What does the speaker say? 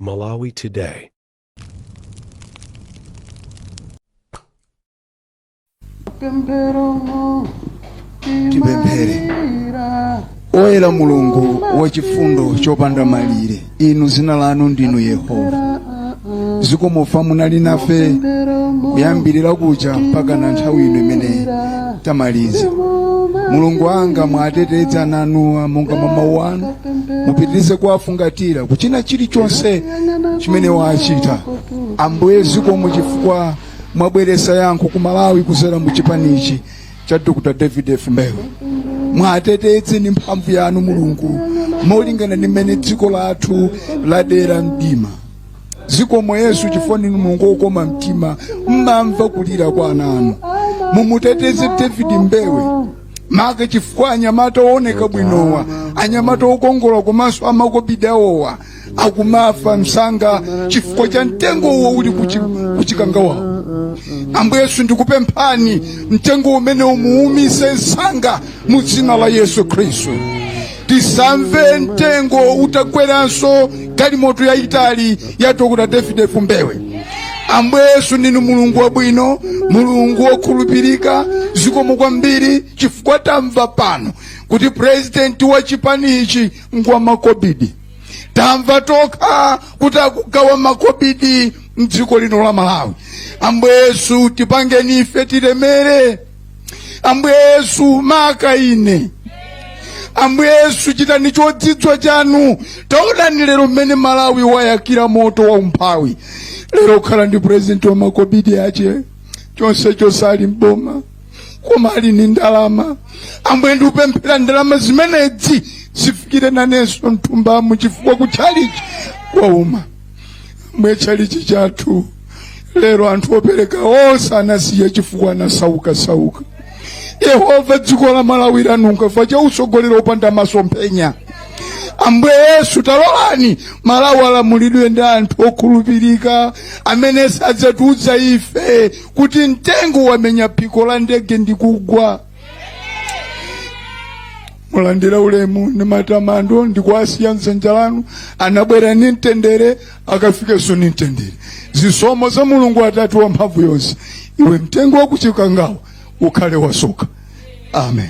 Malawi Today. Tipemphere. Oyera Mulungu wachifundo chopanda malire, inu zina lanu ndinu Yehova. Zikomo munali nafe kuyambirira kuja mpaka na nthawi ino imene tamaliza. Mulungu wanga, mwateteza ana anuwa monga mwa mawu anu, mupitirize kuwafungatira kuchina chilichonse chimene wachita. Ambuye, zikomo chifukwa mwabweresa yankho ku Malawi kuzera mu chipanichi cha Dr David F Mbewe. Mwateteze ndi mphamvu yanu Mulungu, molingana ndi mmene dziko lathu ladera mdima. Zikomo Yesu, chifukwa ndinu Mulungu wokoma mtima, mmamva kulira kwa ana anu. Mumuteteze David Mbewe maka, chifukwa anyamata ooneka bwinowa, anyamata okongola komanso amakobidi awowa akumafa msanga chifukwa cha mtengo uwo uli kuchikangawawo. Ambuye Yesu, ndikupemphani, mtengo umene umuumise msanga mu dzina la Yesu Khristu. Tisamve mtengo utagweranso galimoto yayitali ya Dr David F Mbewe. Ambuye Yesu, ndinu Mulungu wabwino, Mulungu wokhulupirika. Zikomo kwambiri chifukwa tamva pano kuti purezidenti wa chipanichi ngwa makobidi. Tamva tokha kuti akugawa makobidi mdziko lino la Malawi. Ambuye Yesu, tipangeni ife tilemere. Ambuye Yesu, maka ine. Ambuye Yesu, chitani chodzidzwa chanu. Taonani lero mmene Malawi wayakira moto wa umphawi. Lero kukhala ndi purezidenti wa makobidi ache, chonsecho sali mboma koma ali ni ndalama. Ambuye, ndikupemphera ndalama zimenezi zifikire nanenso mthumbamu, chifukwa kutchalichi kwauma. Ambuye, tchalichi chathu lero anthu opereka onse anasiya chifukwa anasauka-sauka. Yehova, dziko la Malawi lanunkha chifukwa cha utsogoleri opanda masomphenya. Ambuye Yesu, talolani Malawi alamulidwe ndi anthu okhulupirika amene sadzatiuza ife kuti mtengo wamenya phiko la ndege ndi kugwa. Mulandira ulemu ndi matamando, ndikuwasiya mdzanja lanu. Anabwera ni mtendere, akafikenso ni mtendere. Zisomo za Mulungu Atate wa mphamvu yonse, iwe mtengo wakuchikangawa ukhale wasoka. Amen.